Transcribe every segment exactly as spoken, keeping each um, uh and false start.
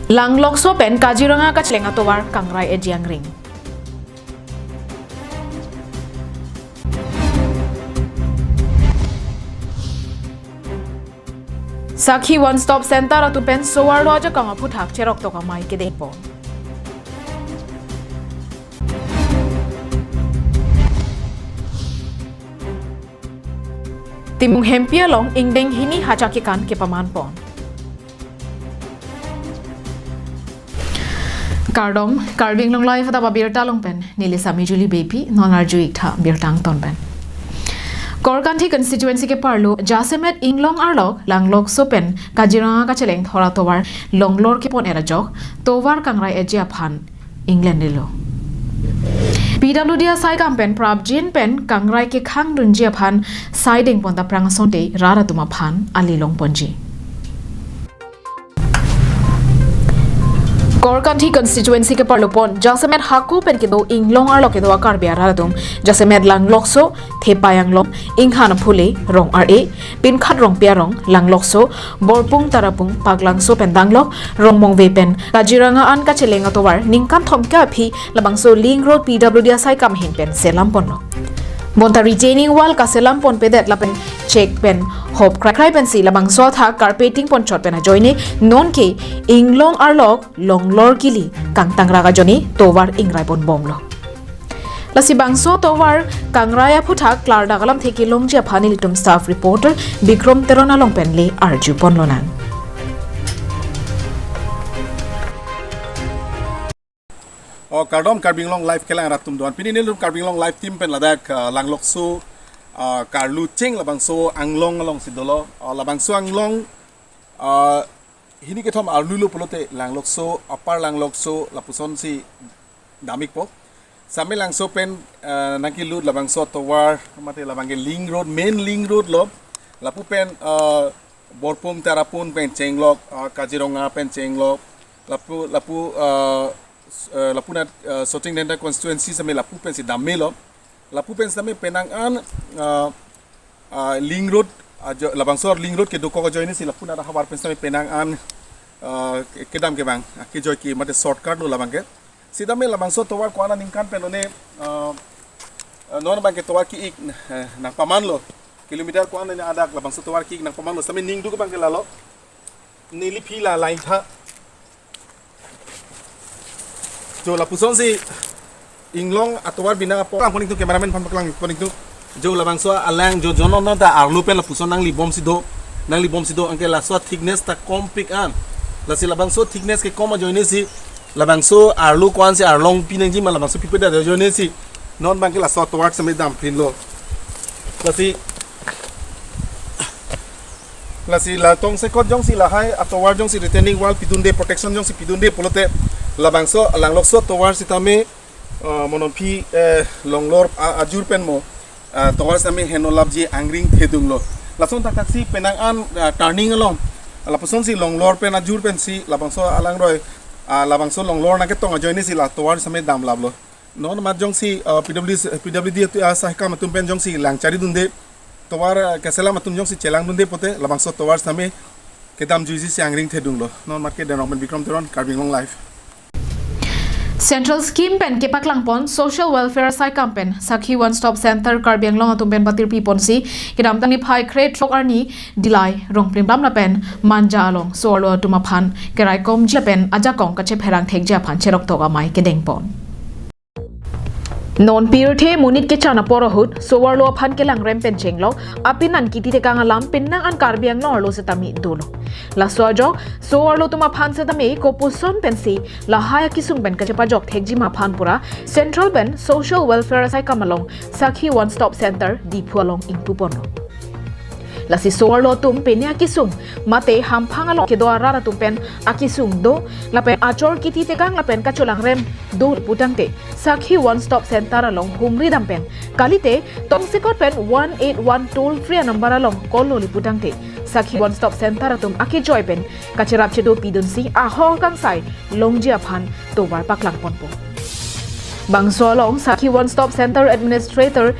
Langlokso pen Kaziranga kacheleng atovar kangrai eji angring. Sakhi One Stop Center atum pen so-arlo ajakong aphuthak cheroktok amei kedengpon. Timung Hempi along ingdeng hini hacha kekan kepamanpon. Kardom, Karbi Anglong Live adap abirta along pen neli Sami Julie Beypi, non arju-ik tha birta angton pen. Korkanthi constituency keparlo jasemet inglong arlok Langlokso pen Kaziranga kacheleng thor atovar longlor kepon-et ajok tovar kangrai eji aphan inglen rilo. P W D asaikam pen prapjin pen kangrai kekhangdunji aphan saidengpon ta prang asonte rat atum aphan ali longponji. Korkanthi constituency keparlopon jasemet hako pen kedo inglong arlok kedo a-Karbi arat atum jasemet Langlokso, Thepai Anglong, Inghan Aphule, Rong Ar-e, Pinkhat Rongpi Arong, Langlokso, Borpung Tarapung, Paklangso pen danglok Rongmongve pen Kaziranga an kacheleng atovar ningkan thomkep aphi labangso link road P W D asaikam ahin pen selamponlo. Bonta retaining wall kaselamponpedet lapen chek pen hop kraikrai pensi labangso athak carpeting ponchot pen ajoine nonke inglong arlok longlor kili kangtangrak ajoine tovar ingraiponbomlo. Lasi bangso tovar kangrai aphuthak klardak alamthe kelongji aphan nelitum staff reporter Bikrom Teron along pen le arjuponlonang. O, kardom Karbi Anglong Live kelang rat atum doan. Pini nelitum Karbi Anglong Live team pen ladak, ah, Langlokso, ah, karlu cheng labangso anglong alongsi dolo. Ah, labangso anglong, ah, hini kethom arlulo pulote Langlokso, Upper Langlokso lapusonsi dam-ikpo. Same Langso pen, ah, nangkelut labangso tovar, mate labangke link road, main link road lo. Lapu pen, ah, Borpung Tarapung pen chenglok, ah, Kaziranga pen chenglok. Lapu, lapu, ah, s-, ah, lapunat, ah, Socheng Dhenta constituency same lapu pensi dam-elo. Lapu pen same penang an, ah, ah, link road, ah, jo-, labangso link road kedokok ajoinesi lapunat ahavar pen same penang an, ah, ke-, kedam kevang, ah, kejoi ke mate shortcut lo labangke. Sitame labangso tovar ko-an aningkan pen lone, ah, ah, non abangke tovar ki-ik, eh, nangpamanlo. Kilometer ko-an lone adak labangso tovar ki-ik nangpamanlo. Sitame ningduk abangke lalo. Neli phi la line tha. Jo lapusonsi inglong atovar binang apor. Lang koning tu cameraman aphan paklang koning tu. Jo labangso alang jo jonon non ta arlo pen lapuson nanglibomsi do. Nanglibomsi do anke laso thickness ta kompik an. Lasi labangso thickness kekom ajoinesi labangso arlo ko-ansi arlong pinangji ma labangso pipedet ajoinesi non abangke laso tovar same damprinlo. Lasi Lasi la tongsekot jongsi lahai atovar jongsi retaining wall pidunde, protection jongsi pidunde pulote labangso Langlokso tovar sitame, eh, mo non phi, eh, longlor a-, ajur pen mo, eh, tovar sitame heno lapji angring thedunglo. Lason thakthak si penang an, eh, turning along lapusonsi longlor pen ajur pensi labangso alangroi, ah, labangso longlor nangketong ajoinesi la tovar sitame damlaplo. Non amat jongsi, ah, P W D, P W D atu, ah, asaikam atum pen jongsi lang charidunde, tovar, ah, keselam atum jongsi chelangdunde pulote labangso tovar sitame kedamjuiji si angring thedunglo. Non amat ke Denrong pen Bikrom Teron, Karbi Anglong Live. Central scheme pen kepaklangpon Social Welfare asaikam pen Sakhi One Stop Center Karbi Anglong atum pen patirpiponsi kedamtang niphai krethrok arni Dillai, Rongplimblam lapen Manja along so-arlo atum aphan keraikomji lapen ajakong kachepherang thekji aphan cheroktok amei kedengpon. Non pirthe monit kechan apor ahut so-arlo aphan kelangrem pen chenglok apinan kiti tekang alam penang an Karbi Anglong arlo sitame dolo. Laso ajok so-arlo atum aphan sitame kopuson pensi lahai akesung pen kachepajok thekji ma aphan pura Central pen Social Welfare asaikam along Sakhi One Stop Center Diphu along ingpuponlo. Lasi so-arlo atum pine akesung mate hamphang along kedo arat atum pen akesung do lapen achor kiti tekang lapen kacholangrem dolo putangte Sakhi One Stop Center along humri dam pen kalite tongsekot pen one eight one toll free number along call lole putangte Sakhi One Stop Center atum akejoi pen kacherap chedo pidunsi ahok kangsai longji aphan tovar paklangponpo. Bangso along Sakhi One Stop Center Administrator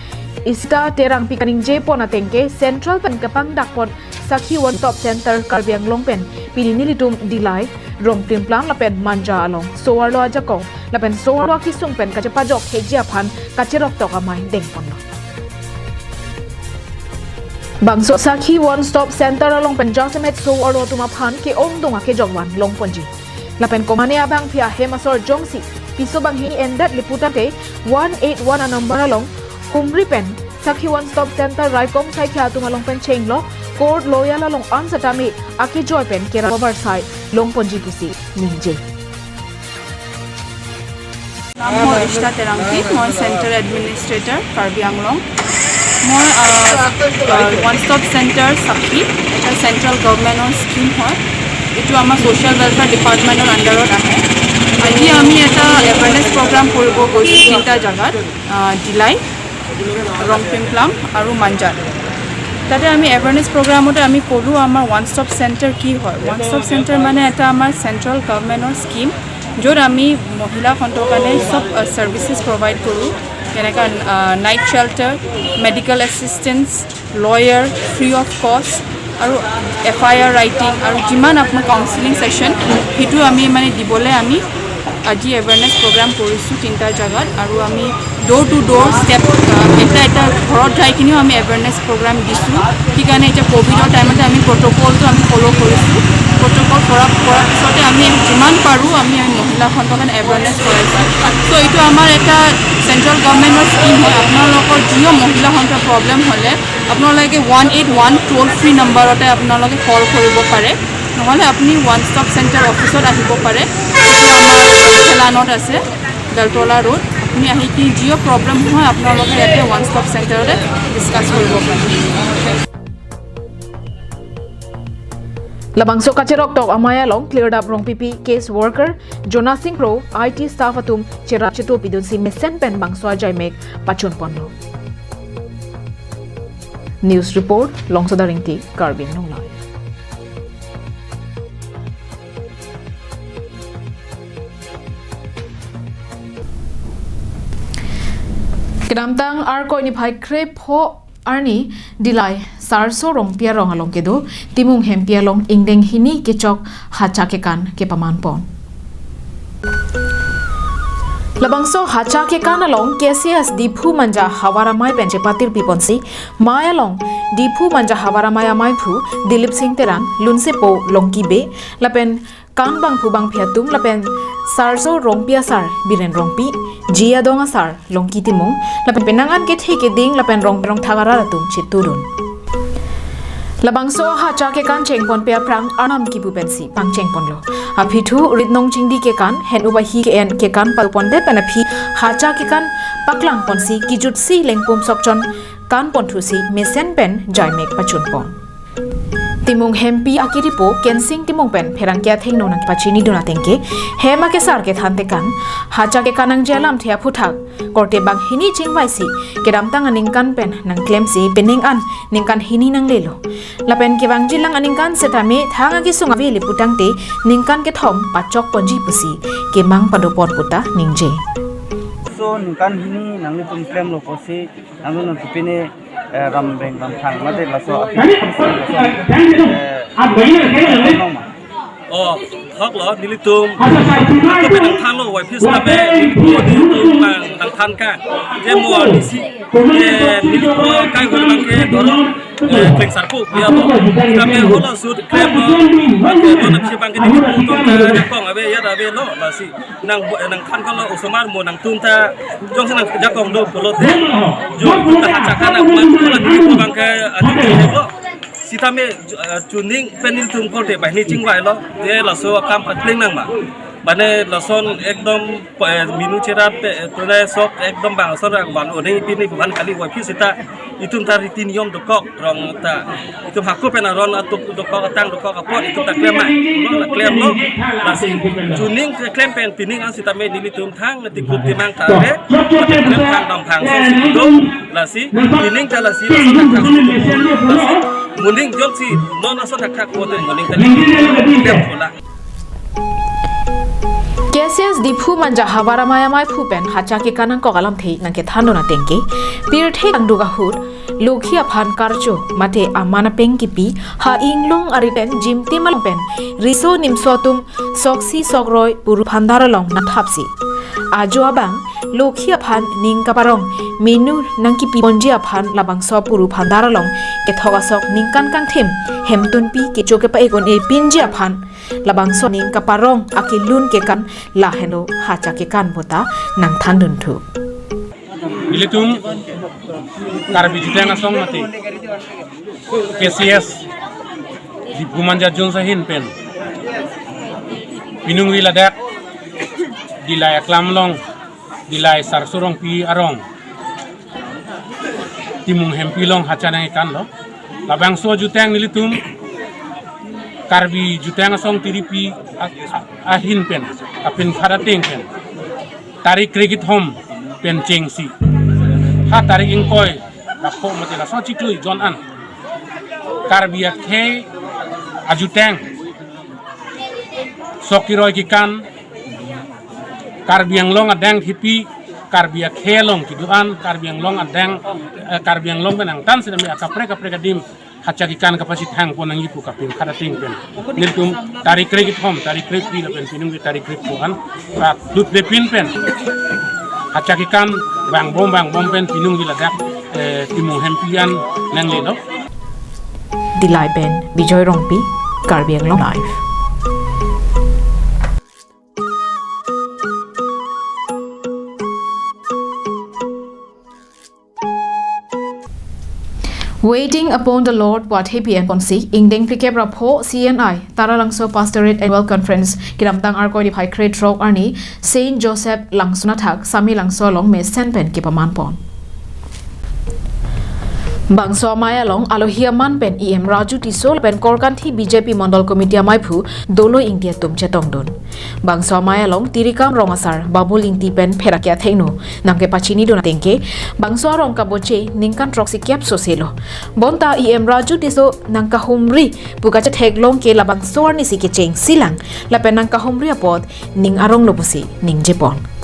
Isita Terangpi kaningjepon atengke Central pen kepangdakpon Sakhi One Stop Center Karbi Anglong pen pini nelitum Dillai, Rongplimplam lapen Manja along so-arlo ajakong lapen so-arlo akesung pen kachepajok theji aphan kacheroktok amei dengponlo. Bangso Sakhi One Stop Center along pen jasemet so-arlo atum aphan ke-ongdung akejokvan longponji. Lapen komane abangpi ahem asor jongsi piso banghini endet le putangte one eight one a-number along humri pen Sakhi One Stop Center raikom saikhya atum along pen chenglo, court loyal along an setame akejoi pen kera barsai longponji pusi ningje. নাম মোৰ ইষ্টা টেৰাংকী, মই centre administrator Karbi আংলং। মই, আহ, আহ, one stop centre চাকি, এটা চেণ্ট্ৰেল গভৰ্ণমেণ্টৰ স্কিম হয়। এইটো আমাৰ ছ'চিয়েল ৱেলফেয়াৰ ডিপাৰ্টমেণ্টৰ আণ্ডাৰত আহে। আজি আমি এটা এৱেৰনেছ প্ৰগ্ৰাম কৰিব গৈছোঁ তিনিটা জেগাত, আহ, ডিলাই, ৰংপিমপ্লাম আৰু মাঞ্জাত। তাতে আমি এৱেৰনেছ প্ৰগ্ৰামতে আমি ক'লোঁ আমাৰ ওৱান ষ্টপ চেণ্টাৰ কি হয়। ওৱান ষ্টপ চেণ্টাৰ মানে এটা আমাৰ চেণ্ট্ৰেল গভৰ্ণমেণ্টৰ স্কিম, য'ত আমি মহিলাসকলৰ কাৰণে চব, আহ, ছাৰ্ভিচেছ প্ৰভাইড কৰোঁ, যেনেকৈ, ah, night shelter, medical assistance, lawyer, free of cost আৰু এফ আই আৰ ৰাইটিং আৰু যিমান আপোনাৰ কাউন্সেলিং ছেশ্যন, সেইটো আমি মানে দিবলৈ আমি আজি এৱেৰনেছ প্ৰগ্ৰাম কৰিছোঁ তিনিটা জেগাত। আৰু আমি ড'ৰ টু ড'ৰ ষ্টেপ, আহ, এটা এটা ঘৰত যাই কিনিও আমি এৱেৰনেছ প্ৰগ্ৰাম দিছোঁ। সেইকাৰণে এতিয়া ক'ভিডৰ টাইমতে আমি প্ৰট'কলটো আমি ফ'ল' কৰিছোঁ। প্ৰট'কল কৰা, কৰাৰ পিছতে আমি যিমান পাৰোঁ আমি, আমি মহিলাসকলক এৱেৰনেছ কৰাইছোঁ। চ' এইটো আমাৰ এটা চেণ্ট্ৰেল গভৰ্ণমেণ্টৰ স্কিম হয়। আপোনালোকৰ যিও মহিলাসকলৰ প্ৰব্লেম হ'লে আপোনালোকে one eight one toll free নাম্বাৰতে আপোনালোকে কল কৰিব পাৰে, নহ'লে আপুনি ওৱান ষ্টপ চেণ্টাৰ অফিচত আহিব পাৰে। এইটো আমাৰ খেলানত আছে, বেলতলা ৰোড। আপুনি আহি কি যিও প্ৰব্লেম হয় আপোনালোকে ইয়াতে ওৱান ষ্টপ চেণ্টাৰতে ডিছকাছ কৰিব পাৰে। Labangso kacheroktok amei along klirdap rongpipi case worker Jonasing Kro, I T staff atum cherap chetu pidunsi mesen pen bangso ajaimek pachunponlo. News report, Longsoda Ringti, Karbi Anglong Live. Kedamtang Arkoi niphai krepho arni Dillai Sarso Rongpi arong along kedo Timung Hempi along ingdeng hini kechok hacha kekan kepamanpon. Labangso hacha kekan along K C S Diphu Manja havar amei pen chepatirpiponsi mei along Diphu Manja havar amei ameiphu Dilip Singh Terang, lunsepo Longki Bey, lapen kan bangphu bangphi atum lapen Sarso Rongpi asar Biren Rongpi, Ji Adong asar Longki Timung, lapen penang an kethe keding lapen rong rongthak arat atum chetudun. Labangso hacha kekan chengponpe aphrang arnam kipu pensi pangchengponlo. Aphi thu rit nong chingdi kekan, hen ubahi ke-en kekan palupondet pen aphi hacha kekan paklangponsi kijutsi lengpum sokchon kanponthusi mesen pen jaimek pachunpon. Timung Hempi akiripo Kensing Timung pen pherangke athengno nangpachinidun atengke, hem akesar kethan tekan, hacha kekan nangji alamthe aphuthak korte banghini chingvaisi kedamtang aningkan pen nangklemsi penang an ningkan hini nanglelo. Lapen kevangjilang aningkan setame thang akesung ave le putangte ningkan kethom pachokponji pusi kemang padopon puta ningje. So ningkan hini nanglitum klemlo pusi, nangtum nangtipine, eh, ram beng ram thang mate laso api laso, eh, nong ma. Oh, thoklo nelitum. Ape nangthanlo, Y P S tape, nelitum bang nangthan ka. Je mo D C, eh, nelitum kai hur bangke dorong, eh, kleng sarpo, ya bo. Tape holo sut klem lo, bangke dorong si bangke nelitum ka jakong ave, ya ave lo, lasi. Nang, eh, nangthan kalo osomar mo nangtum ta jongsi nangjakong do pulote. Jo, ta hacha kekan nangman pulo nelitum bangke atu lo. Sitame, eh, chuning pen nelitum korte banghini chingvailo. Je laso akam patleng nang ma. Mane lason ekdom, eh, minu cherat pe, eh, tule sok ekdom bang son rang van oning pini bukan kali wapi sita itum ta riti niyom dokok rong ta. Itum hako pen aron atuk dokok atang dokok apot itum ta klem ma. Lo la klemlo. Lasi chuning ke klem pen pining an sitame nelitum thang neti kup timang ta re. Klem thang dam thang so si do. Lasi pining ta lasi lasi thang so si do. Lasi muning jongsi non aso thak thak kote muning ta klem pula. K C S Diphu Manja havar amei ameiphu pen hacha kekan nangkok alamthe nangkethandun atengke, pirthe angduk ahut Lokhi aphan karcho mate aman apeng kipi ha inglong ari pen jimtim along pen riso nimso atum soksi sokroi puru phandar along nangthapsi. Ajo abang Lokhi aphan ning kaparong menu nangkipi ponji aphan labangso puru phandar along kethok asok ningkan kangthim hemtunpi kecho kepa-ik un-e pinji aphan labangso ning kaparong akelun kekan lahenlo hacha kekan puta nangthandunthu. Ilitum Karbi Jutang Asong mate K C S Diphu Manja Jones ahin pen piningri ladak Dillai aklam along Dillai Sarsu Rongpi arong Timung Hempi along hacha nangkanlo. Labangso ajutang nelitum Karbi Jutang Asong tiripi a-, a-, ahin pen, kapin khadating pen, tarik krekethom pen chengsi ha tarik ingkoi ra pho mate laso chiklo jon an Karbi akhei ajutang sok keroi kekan Karbi Anglong adang thipi, Karbi akhei along kedo-an, Karbi Anglong adang, eh, Karbi Anglong pen angtan sitame akaprek kaprek adim hacha kekan kapachethang pon nangji pu kapin khadating pen nelitum tarik krekethom, tarik krekri lapen piningri tarik krepho an rat dut lepin pen hacha kekan vangbom vangbom pen piningri ladak, eh, Timung Hempi an nanglelo. Dillai pen Bijoy Rongpi, Karbi Anglong Live. Waiting upon the Lord, Vathepi anponsi ingdeng phlikep ra pho C N I Taralangso Pastorate Annual Conference kedamtang Arkoi niphai krethrok arni Saint Joseph Langsun Athak Samelangso along mesen pen kepamanpon. Bangso amei along alohi aman pen E M Raju Tisso lapen Korkanthi B J P Mondol Committee ameiphu Doloi Ingti atum chetongdun. Bangso amei along Tirikam Rong Asar Babul Ingti pen pherake athengno nangkepachinidun ateng ke, bangso arong kaboche ningkan throksi kep soselo. Bonta E M Raju Tisso nangkahumri pu kachetheklong ke labangso arnisi kechengsilang lapen nangkahumri apot ning aronglo pusi ningjepon.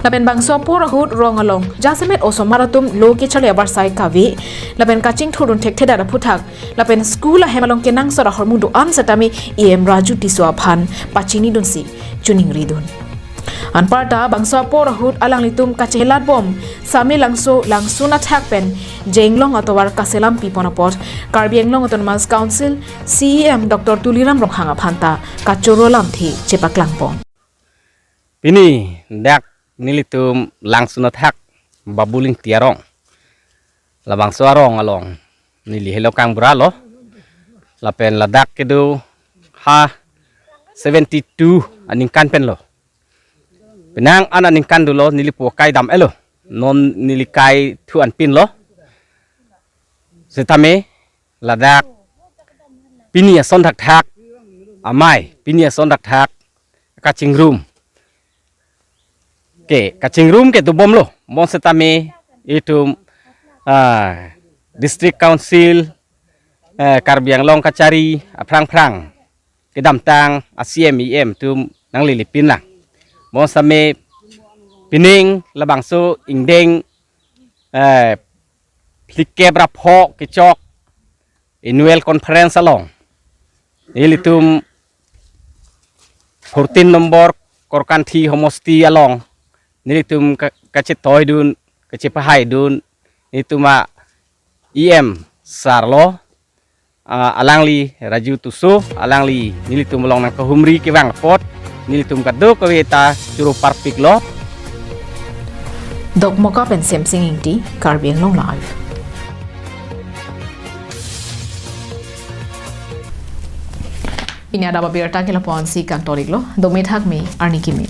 Lapen bangso apor ahut rong along jasemet osomar atum lo kecharli abarsai kave lapen kachingthurdun thekthedet aphuthak lapen school ahem along kenangsot ahormu do-an setame E M Raju Tisso aphan pachinidunsi choningridun. Anparta bangso apor ahut alanglitum kachehelatbom Samelangso Langsun Athak pen Jenglong atovar kaselam pipon apot Karbi Anglong Autonomous Council C E M Doctor Tuliram Ronghang aphanta kachoro lamthe chepaklangpon. Pini dak nelitum Langsun Athak Babul Ingti arong, labangso arong along neli helo kangbralo. Lapen ladak kedo ha seventy-two aningkan penlo. Penang an aningkan dolo neli po kai dam-etlo. Non neli kai thu anpinlo. Setame ladak pini ason thakthak amei, pini ason thakthak kachingrum ke, kachingrum ke dobomlo. Mon setame itum, ah, District Council, eh, Karbi Anglong kachari aphrang phrang kedamtang a C M E M atum nanglele pinlang. Mon setame pining labangso ingdeng, eh, phlikep ra pho kechok annual conference along nelitum fourteen number Korkanthi homosti along nelitum ka-, kachetoidun, kachepahaidun, nelitum a E M sir lo, ah, alangli Raju Tisso, alangli nelitum along nangkahumri kevang apot nelitum kadokave ta choro parpiklo. Dokmoka pen Semsing Ingti, Karbi Anglong Live. Pini adap abirta ke lapu-ansi kangtoriklo, dome thakme, arni keme.